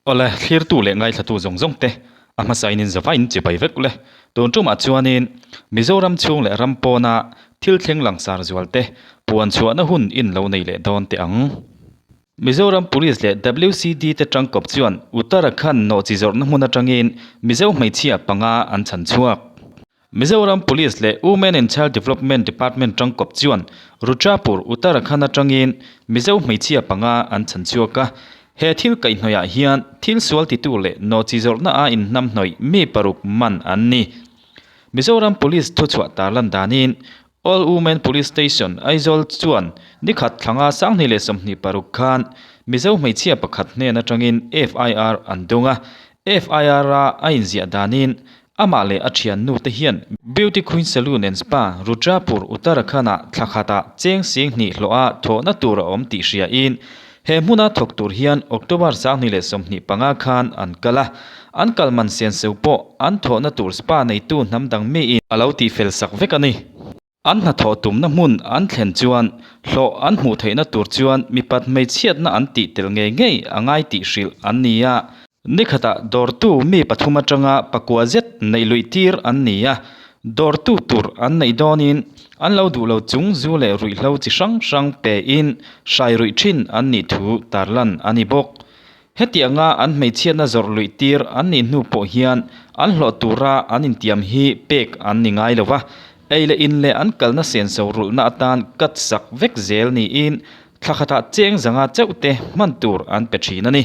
Awle, thlirtu leh ngaithlatu zawng zawng te a hmasain in zavain chibai vek ule. Tun tumah chuanin Mizoram chhung leh ram pawna thil thleng langsar zual te puan chhuahna hun in lo nei leh dawn teh ang. Mizoram Police leh WCD te tangkawp chuan Uttarakhand nawhchi zawrhna hmun atangin Mizo hmeichhia panga an chhan chhuak. Mizoram Police leh Women and Child Development Department tangkawp chuan Rudrapur, Uttarakhand atangin Mizo hmeichhia panga an chhan chhuak a. He thil kaihhnawihah hian thil sual titu leh nawhchi zawrhna a inhnamhnawih mi paruk man an ni. Mizoram Police thuchhuah tarlan danin All Women Police Station, Aizawl chuan nikhat thlanga 2026 khan Mizo hmeichhia pakhat hnen atangin FIR an dawng a. FIR-a a inziah danin Amah leh a thiannu te hian Beauty Queen Saloon and Spa, Rudrapur, Uttarakhand-ah thla khatah cheng sing hnih hlawha thawhna tur a awm tih hriain he hmuna thawk tur hian October 2025 khan an kal a. An kal man senso pawh an thawhna tur spa neitu hnam dang miin a lo tihfel sak vek a ni. An hnathawh tumna hmun an thlen chuan hlawh an hmuh theihna tur chuan mipat hmeichhiatna an tih tel ngei ngei a ngai tih hrilh an ni a. Nikhatah dawrtu mi pathum atanga pakua zet neih luih tir an ni a, dawrtu tur an neih dawnin an lo duh lo chung zu leh ruihhlo chi hrang hrang pein hrai ruih thin an nih thu tarlan a ni bawk. Hetianga an hmeichhiatna zawrh luih tir an nih hnu pawh hian an hlawh tura an intiam hi pek an ni ngai lo va, ei leh in leh an kalna senso rulhna atan cut sak vek zel niin thla khatah cheng zanga chauh te hman tur an pe thin a ni.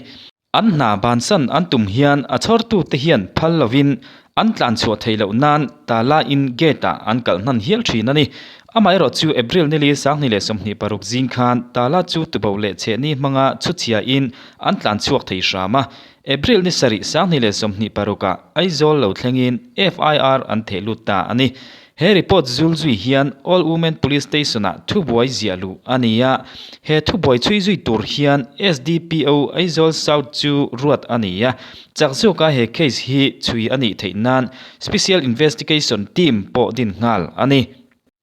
An hna bansan an tum hian a chhawrtute hian phal lovin an tlan chhuah theih loh nan tala in gate ah an kalh hnan hial thin a ni. Amaherawh chu April nili 2026 zing khan tala chu tuboh leh chhehni hmanga chhuchhia in an tlan chhuak thei hram a. April ni sarih 2026 ah Aizawl lo thlengin FIR an theh lut ta a ni. He report zul zui hian All Women Police Station ah thubuai ziah luh a ni a, he thubuai chhui zui tur hian SDPO Aizawl South chu ruat a ni a, chak zawka he case hi chhui a nih theih nan Special Investigation Team pawh din nghal a ni.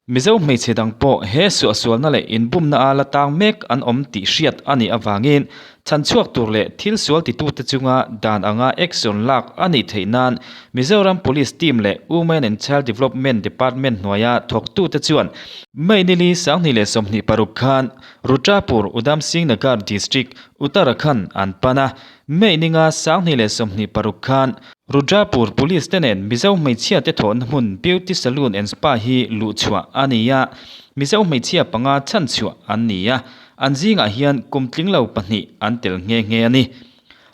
Mizo hmeichhe dang pawh he suahsualna leh inbumna a la tang mek an awm tih hriat a nih avangin Chhanchhuak tur leh thil sual titute chunga dan anga action lak a nih theih nan Mizoram Police Team leh Women and Child Development Department hnuaia thawktute chuan May nili 2026 khan Rudrapur, Udham Singh Nagar District, Uttarakhand an pan a. May ninga 2026 khan Rudrapur Police te nen Mizo hmeichhia te thawhna hmun Beauty Saloon and Spa hi luhchhuah a ni a, Mizo hmeichhia panga chhanchhuah an ni a. An zingah hian kum tling lo pahnih an tel nghe nghe a ni.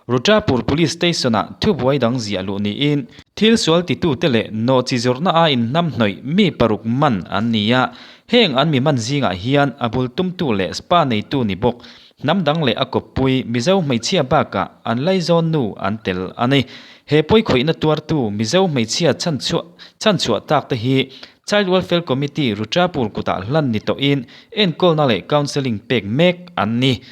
Rudrapur Police Station-ah thubuai dang ziah luh niin thil sual titute leh nawhchi zawrhna a inhnamhnawih mi paruk man an ni a. Heng an mi man zingah hian a bul tumtu leh spa neitu ni bawk hnam dang leh a kawppui Mizo hmeichhia bakah an laizawn nu an tel a ni. He pawikhawihna tuartu Mizo hmeichhia chhanchhuah chhanchhuah tak te hi Child Welfare Committee Rudrapur kutah hlan ni tawhin enkawlna leh counselling pek mek an ni.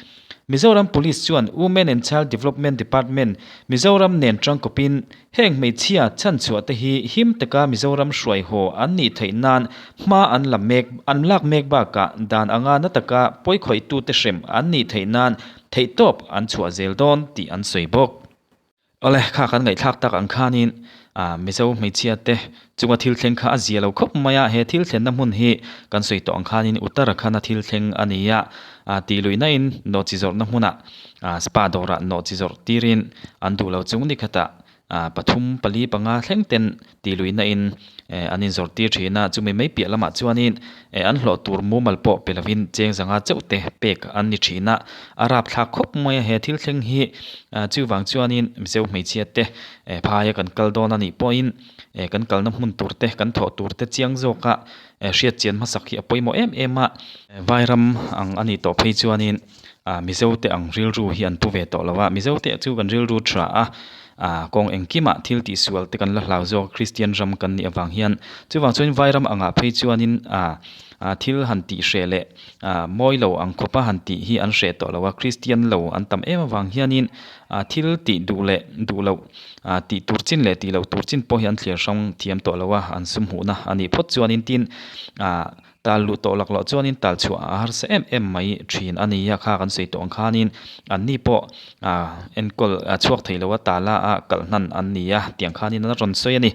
Mizoram Police chuan Women and Child Development Department, Mizoram nen tangkawpin heng hmeichhia chhanchhuah te hi him taka Mizoram hruai haw an nih theih nan hma an la mek an lak mek bakah dan anga na taka pawikhawih-tute hrem an nih theih nan theihtawp an chhuah zel dawn tih an sawi bawk. Awle, kha kan ngaihthlak tak ang khanin Mizo hmeichhia te chunga thil thleng kha a zia lo khawp mai a, he thil thlenna hmun hi kan sawi tawh ang khanin Uttarakhand a thil thleng a ni a, tih luihna in nawhchi zawrhna hmunah spa dawrah nawhchi zawrh tirin an duh lo chung ni khatah pathum pali panga thleng ten tih luihna in an inzawrh tir thin a, chumi mai piah lamah chuanin an hlawh tur mumal pawh pe lovin cheng zanga chauh te pek an ni thin a, a rapthlak khawp mai a, he thil thleng hi chuvang chuanin Mizo hmeichhia te phaia kan kal dawn a nih pawhin kan kalna hmun tur te kan thawh tur te chiang zawka hriat chian hmasak hi a pawimawh em em a, Vairam ang a nih tawh phei chuanin Mizo te ang rilru hi an pu ve tawh lo a, Mizo te chu kan rilru tha a. Ah, kawng engkimah thil tihsual te kan la hlau zawk, Kristian ram kan nih avang hian. Chuvang chuan Vairam angah phei chuanin ah, ah thil han tih hreh leh ah mawi lo ang khawpa han tih hi an hreh tawh lo a, Kristian lo an tam em avang hianin ah thil tih duh leh duh loh, ah tih tur chin leh tih loh tur chin pawh hi an thliar hrang thiam tawh lo a, an sum hmuhna a nih phawt chuanin tin ah. Tal luh tawh laklawh chuanin tal chhuah a harsa em em mai thin a ni a, kha kan sawi tawh ang khanin anni pawh enkawl chhuak thei lo a tala a kalh hnan an ni a tiang khanin a rawn sawi a ni.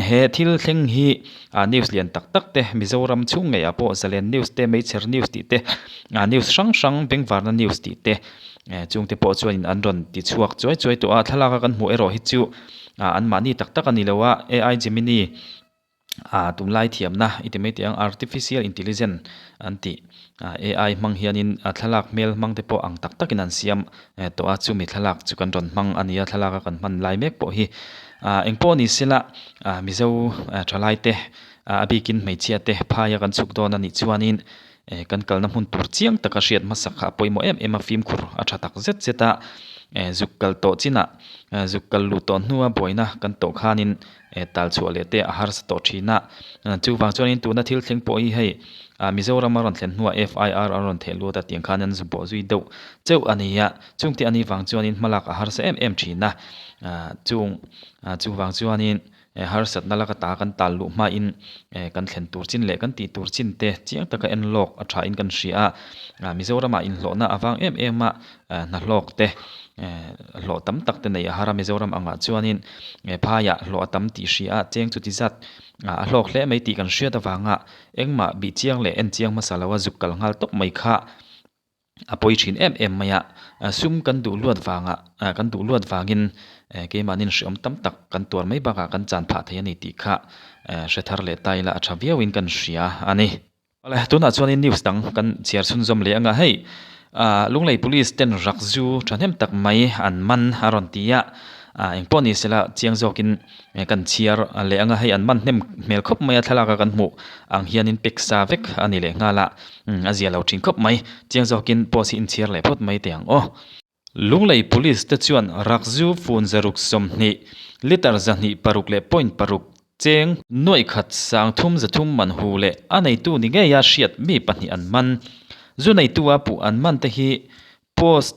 He thil thleng hi news lian tak tak te Mizoram chhung ngeiah pawh Zalen news te Meichher news tih te news hrang hrang Bengvarna news tih te chungte pawh chuanin an rawn ti chhuak chuai chuai tawh a, thlalak a kan hmuh erawh hi chu anmahni tak tak a ni lo a AI Gemini Ah tunlai thiamna i ti mai teh ang artificial intelligent an tih ah AI hmang hianin a thlalak hmel hmang te pawh ang tak takin an siam tawh a chumi thlalak chu kan rawn hmang a ni a thlalak a kan hman lai mek pawh hi ah engpawh ni sela ah Mizo thalai te a bikin hmeichhia te phaia kan chhuk dawn a nih chuanin eh kan kalna hmun tur chiang taka hriat hmasak kha a pawimawh em em a fimkhur a tha tak zet zet a eh zuk kal tawh chinah zuk kal luh tawh hnua buaina kan tawh khanin eh tal chhuah leh te a harsa tawh thin a chuvang chuanin tuna thil thleng pawh hi hei ah Mizoram a rawn thlen hnuah FIR a rawn theh lut a tiang khan an zu bawh zui deuh cheuh a ni a chungte a nih vang chuanin hmalak a harsa em em thin a ah chung ah chuvang chuanin eh harsatna laka ta kan tal luh hmain eh kan thlen tur chin leh kan tih tur chin te chiang taka en lawk a thain kan hria a ah Mizoramah inhlawhna avang em em a eh hnahlawk te eh hlawh tam tak te nei a har a Mizoram angah chuanin eh phaiah hlawh a tam tih hria a cheng chuti zat ah a hlawk hle mai tih kan hriat avanga engmah bih chiang leh en chiang hmasa lo a zuk kal nghal tawp mai kha a pawi thin em em mai a sum kan duh luat vanga ah kan duh luat vangin eh keimahni hreawm tam tak kan tuar mai bakah kan chan phah thei a ni tih kha eh hre thar leh ta ila a tha viauin kan hria a ni. Awle tunah chuanin news dang kan chhiar chhunzawm leh anga hei ah Lunglei Police ten rak zu thahnem tak mai an man a rawn ti a ah engpawh ni sela chiang zawkin kan chhiar leh anga hei an man hnem hmel khawp mai a thlalak a kan hmuh ang hianin pek sa vek a ni leh nghal a a zia lo thin khawp mai chiang zawkin post hi inchhiar leh phawt mai teh ang aw. Lunglei Police te chuan Rakzu fun zaruk 20, litre 206 leh point paruk cheng nuaih khat sang thum zathum man hu leh a neitu ni ngeia hriat mi pahnih an man. Zu neitu a puh an man te hi Post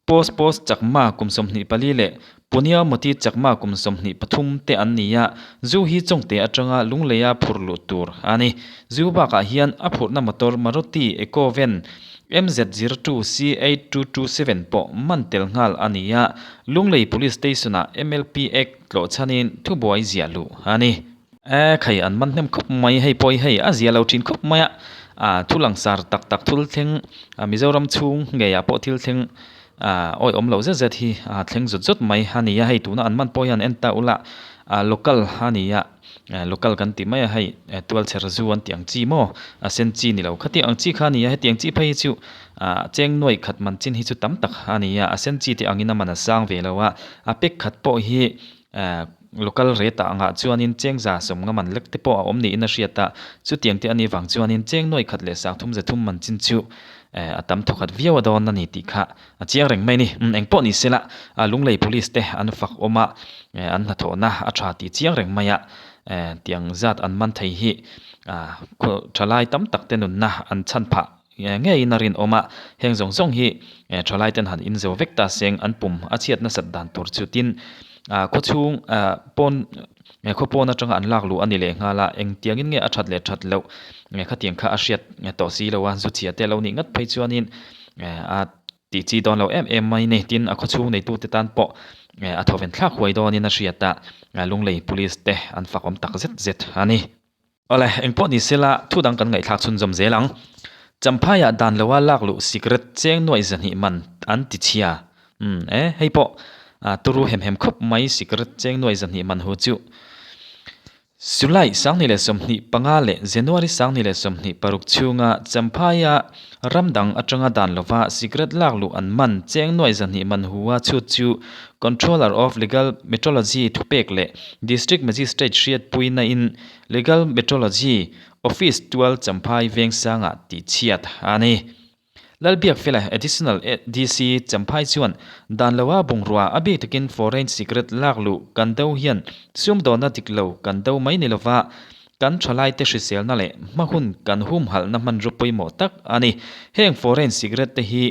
Post Post Chakma kum 24 leh Punia Moti Chakma kum 23 te an ni a, zu hi Chawngte atanga Lungleia phurh luh tur a ni. Zu bakah hian a phurhna motor Maruti Eco Van MZ02 C8227 pawh man tel nghal a ni a, Lunglei Police Station-ah MLP Act tlawh chhanin thubuai ziah luh a ni. E khai an man hnem khawp mai, hei pawh hi hei a zia lo thin khawp mai a, ah thu langsar tak tak thil thleng Mizoram chhung ngeiah pawh thil thleng ah awihawm loh zet zet hi a thleng zut zut mai a ni a, hei tuna an man pawh hian en ta ula ah local a ni a. Local kan tih mai a hei tualchher zu an tih ang chi maw a sen chi ni lo khatiang ang chi kha a ni a hetiang chi phei hi chu ah cheng nuaih khat man chin hi chu tam tak a ni a a sen chi te angin a man a sang ve lo a a pek khat pawh hi local rate ah angah chuanin cheng za sawm nga man lek te pawh a awm niin a hriat a chutiang te a nih vang chuanin cheng nuaih khat leh sang thum za thum man chin chu a tam thawkhat viau a dawn a ni tih kha A chiang reng mai a ni. Eng pawh ni sela, Lunglei Police te an fak awm a, an hnathawhna a tha tih chiang reng mai a, tiang zat an man thei hi thalai tam tak te nunna an chhan phah ngeiin a rinawm a, heng zawng zawng hi thalai ten han inzo vek ta seng an pum a chhiat nasat dan tur chu tin khawchhung pawn khaw pawn atanga an lak luh a ni leh nghal a, engtiangin nge a that leh that loh khatiang kha a hriat tawh si lo a, zu chhia te lo nih ngat phei chuanin a tih chi dawn lo em em mai ni tin a khawchhung neitute tan pawh a thawven thlak huai dawnin a hriat a, Lunglei Police te an fak awm tak zet zet a ni. Awle, engpawh ni sela thu dang kan ngaihthlak chhunzawm zel ang. Champhaiah dan loa lak luh sikret cheng nuaih 200 man an ti chhia. Umm e, hei pawh turu hem hem khawp mai sikret cheng nuaih 200 man hu chu. July 2025 leh January 2026 chhunga Champhaia ram dang atanga dan lova sikret lak luh an man cheng nuaih 200 man hu a chhut chu Controller of Legal Metrology thupek leh District Magistrate hriatpuina in Legal Metrology Office tual Champhai Vengsangah tihchhiat a ni. Lalbiakfela Additional DC Champhai chuan dan loa bungrua a bik takin foreign cigarette lak luh kan do hian sumdawnna dik lo kan do mai ni lova kan thalaite hriselna leh hmahun kan humhalhna hmanraw pawimawh tak a ni. Heng foreign cigarette te hi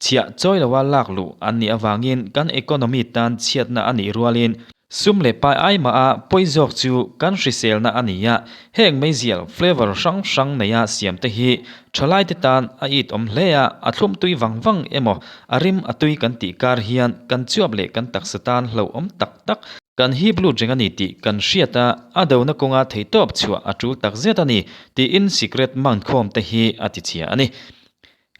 chhiah chawi loa lak luh an nih avangin kan economy tan chhiatna a nih rualin. Sum leh pai ai mah a pawi zawk chu kan hriselna a ni a, heng meizial flavour hrang hrang neia siam te hi thalaite tan a it awm hle a, a thlum tui vang vang emaw a rim a tui kan tih kar hian kan chuap leh kan taksa tan hlauhawm tak tak kan hip lut reng a ni tih kan hriat a, a dona kawnga theihtawp chhuah a tul takzet a ni tiin sikret mankhawm te hi a tichhia a ni.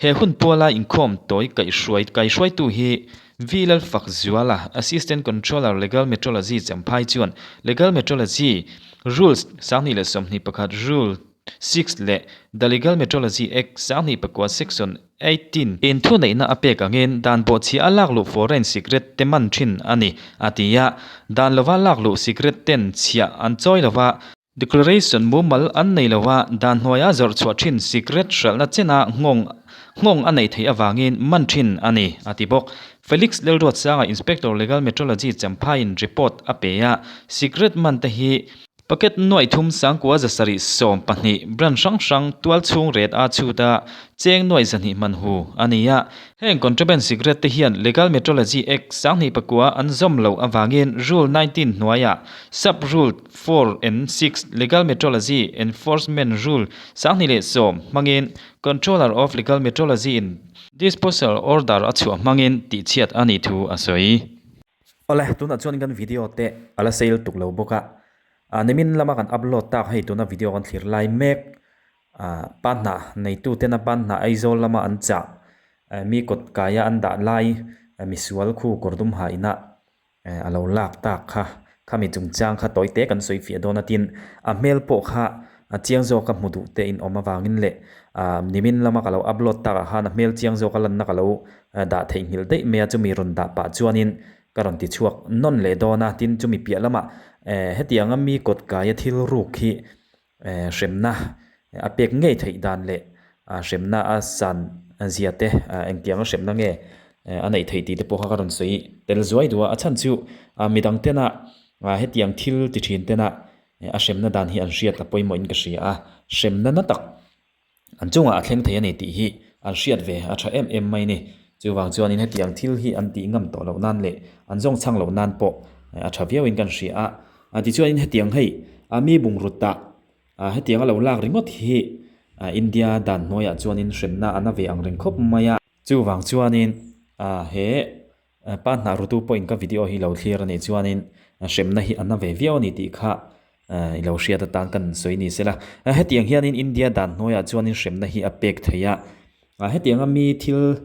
He hun puala inkhawm tawi kaihhruai kaihhruaitu hi V Lalfakzuala, Assistant Controller Legal Metrology Champhai chuan Legal Metrology Rules 2021 Rule 6 leh The Legal Metrology Act 2009 Section 18 in thuneihna a pek angin dan bawhchhia a lakluh foreign sikret te man thin a ni, a ti a. Dan lova lakluh sikret ten chhiah an chawi lova, Declaration mumal an nei lo a, dan hnuaia zawrh chhuah thin sikret hralhna chena nghawng nghawng a neih theih avangin man thin a ni, a ti bawk. Felix Lalruatsanga Inspector Legal Metrology Champhaiin report a pe a, sikret man te hi packet nuaih thum sangkua 712 brand hrang hrang tual chhung ret a chhut a, cheng nuaih 200 hman hu a ni a. Heng contraband cigarette te hian Legal Metrology Act 2009 an zawm loh avangin Rule 19 hnuaiah Sub-Rule 4 and 6 Legal Metrology Enforcement Rule 2010 hmangin Controller of Legal Metrology in Disposal Order a chhuah hmangin tihchhiat a nih thu a sawi. Awle, tunah chuan kan video te a la sale tuk lo bawk a, nimin lama kan upload tak hei tuna video kan thlir lai mek Panhnah neituten a panhnah Aizawl lama an chah mi kawt kaia an dah lai misual khu kawr dum ha inah a lo lak tak kha khami chungchang kha tawi te kan sawi fiah dawn a tin a hmel pawh kha a chiang zawk a hmu duh te in awm avangin leh nimin lama ka lo upload takah khan a hmel chiang zawk a lanna ka lo dah theihnghilh daih mai a chumi rawn dah pah chuanin ka rawn ti chhuak nawn leh dawn a tin chumi piah lamah hetianga mi kawt kaia thil ruk hi hremna a pek ngei theih dan leh hremna a san zia te engtianga hremna nge a neih theih tih te pawh kha ka rawn sawi tel zuai duh a, a chhan chu midang tena hetiang thil ti thin tena a hremna dan hi an hriat a pawimawh in ka hria a, hremna na tak An chungah a thleng thei a ni tih hi an hriat ve a tha em em mai a ni. Chuvang chuanin hetiang thil hi an tih ngam tawh loh nan leh an zawng chhang loh nan pawh a tha viauin kan hria a. Tichuanin hetiang hei mi bungrut ah hetiang a lo lak ringawt hi India dan hnuaiah chuanin hremna a na ve ang reng khawp mai a. Chuvang chuanin he Pa hnah rutu pawhin ka video hi lo thlir a nih chuanin hremna hi a na ve viau a ni tih kha i lo hriat atan kan sawi ni sela. Hetiang hianin India dan hnuaiah chuanin hremna hi a pek thei a. Hetianga mi thil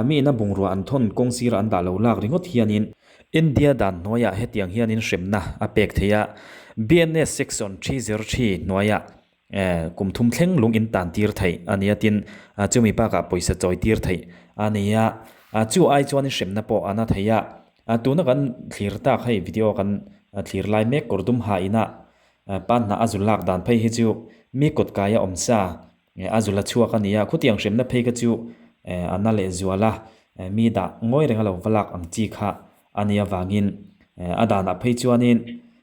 mi ina bungrua an thawn kawng sira an dah lo lak ringawt hianin India dan hnuaiah hetiang hianin hremna a pek thei a. BNS Section 303 hnuaiah Kum thum thleng lung in tan tir theih a nia tin chumi bakah pawisa chawi tir theih a ni a, chu ai chuan hremna pawh a na thei a, tuna kan thlir tak hei video kan thlir lai mek kawr dum ha ina pan hnah a zu lak dan phei hi chu mi kawt kai a awm sa a zu la chhuak a ni a, khutiang hremna phei kha chu a na leh zual a, mi dah ngawi reng a lo va lak ang chi kha a nia vangin a danah phei chuanin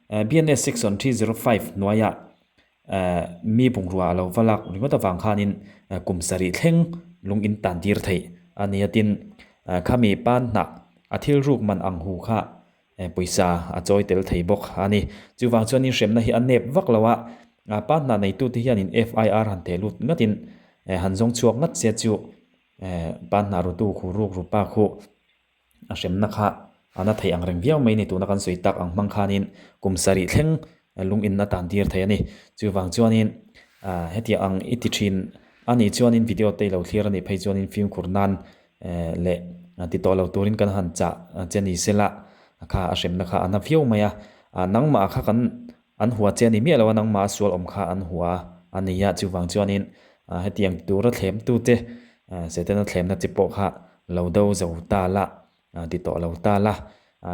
BNS section 305 hnuaiah Mi bungrua a lo va lak ringawt avang khanin kum sarih thleng lung in tan tir theih a ni a tin, khami pan hnah a thil ruk man ang hu kha pawisa a chawi tel thei bawk a ni. Chuvang chuanin hremna hi a nep vak lo a, pan hnah neitute hianin FIR han theh lut ngatin han zawng chhuak ngat se chu pan hnah rutu khu ruk rupa khu A hremna kha a na thei ang reng viau mai ni tuna kan sawi tak ang hmang khanin kum sarih thleng lung in a tan tir thei a ni. Chuvang chuanin hetiang ang i ti thin a nih chuanin video te i lo thlir a nih phei chuanin fimkhur nan leh ti tawh lo turin kan han chah che ni sela kha a hremna kha a na viau mai a. Nangmah kha kan an hua che a ni miah lo a, nangmah a sual awm kha an hua a ni a, chuvang chuanin hetiang tura thlemtute Setana thlemna chi pawh kha lo do zo ta la, ti tawh lo ta la.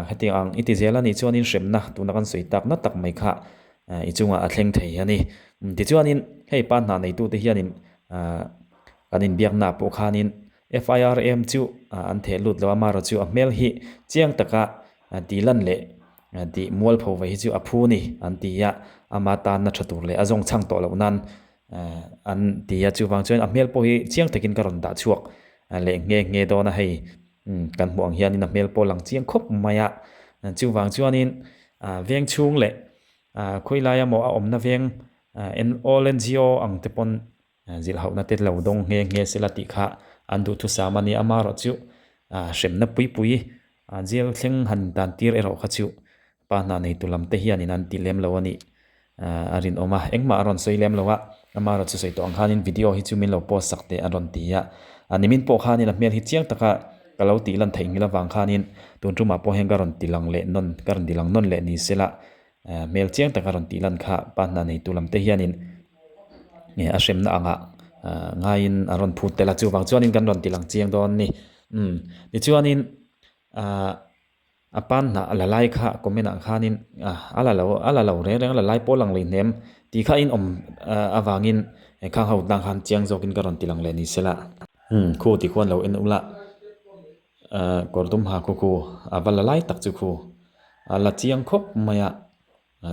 Hetiang ang i ti zel a nih chuanin hremna tuna kan sawi tak na tak mai kha i chungah a thleng thei a ni. Tichuanin hei pa hna neitute hianin kan inbiaknaah pawh khanin FIRM chu an theh lut lo a, amaherawhchu chu a hmel hi chiang taka tih lan leh tih mualpho ve hi chu a phu ni an ti a, ama tanna tha tur leh a zawng chhang tawh loh nan an ti a, chuvang chuan a hmel pawh hi chiang takin ka rawn dah chhuak leh nghe nghe dawn a hei kan hmuh ang hianin a hmel pawh a lang chiang khawp mai a, chuvang chuanin Veng chhung leh khawilaia maw a awmna veng all NGO ang te pawn zilhauhna te lo dawng nghe nghe sela tih kha an duhthusam a ni. Amaherawhchu hremna pui pui jail thleng han dan tir erawh kha chu pa hna neitu lam te hianin an ti lem lo a nih a rinawm a. Engmah a rawn sawi lem lo a, amaherawhchu sawi tawh ang khanin video hi chu min lo post sak teh a rawn ti a. Nimin pawh khanin a hmel hi chiang taka ka lo tih lan theih ngil avang khanin tun tumah pawh hian ka rawn ti lang leh nawn ka rawn ti lang nawn leh ni sela hmel chiang taka rawn tih lan kha pa hna neitu lam te hianin a hremna angah ngaiin a rawn phut tel a chuvang chuanin kan rawn ti lang chiang dawn a ni umm tichuanin ahh a pan hnah a la lai kha comment ah khanin a la lo a la lo reng reng a la lai pawh lang leh hnem tih kha a inawm avangin khang ho tang khan chiang zawkin ka rawn ti lang leh ni sela. Umm khu ti khuan lo en ula ahh kawr dum ha khu khu a va la lai tak chu khu a la chiang khawp mai a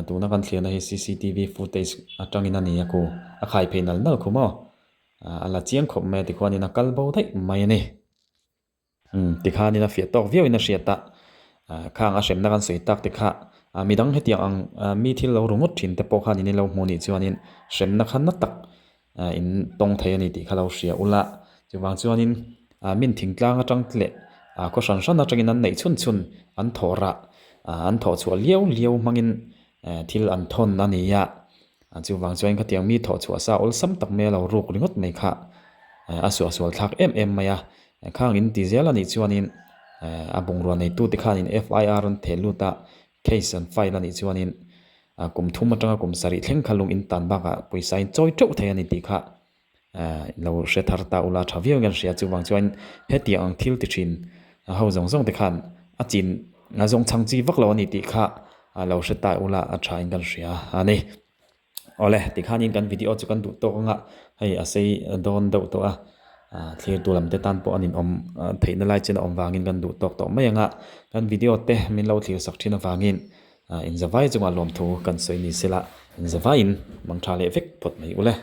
tuna kan thliahna hi cctv footage atangin a ni a khu a khai phei nal nal khu maw a la chiang khawp mai a tikhuanin a kal bo daih mai a ni. Umm tikhanin a fiah tawk viauin a hriat a khang a hremna kan sawi tak te kha midang hetiang ang mi thil lo ru ngawt thin te pawh khan in lo hmuh nih chuanin hremna kha na tak in tawng thei a ni tih kha lo hria ula. Chuvang chuanin min thingtlang atang te leh khaw hran hran atangin an neih chhun chhun an thawh rah an thawh chhuah liau liau hmangin thil an thawn a ni a. Chuvang chuan khatiang mi thawh chhuah sa awlsam tak mai a lo ruk ringawt mai kha a suahsual thlak em em mai a. Khang in ti zel a nih chuanin a bungrua neitute khanin FIR an theh lut a, case an file a nih chuanin kum thum atanga kum sarih thleng kha lung in tan bakah pawisa in chawi teuh thei a ni tih kha lo hre thar ta ula tha viau hian hria. Chuvang chuan hetiang ang thil ti thin ho zawng zawng te khan a chin a zawng chhang chi vak lo a ni tih kha lo hre ta ula a tha in kan hria a ni. Awle tikhanin kan video chu kan duh tawk anga hei a sei dawn deuh tawh a thlirtu lam te tan pawh an inawm theihna lai chin a awm vangin kan duh tawk tawh mai anga kan video te min lo thlir sak thin avangin inzavai chungah lawmthu kan sawi ni sela inzavaiin mangtha leh vek phawt mai ule.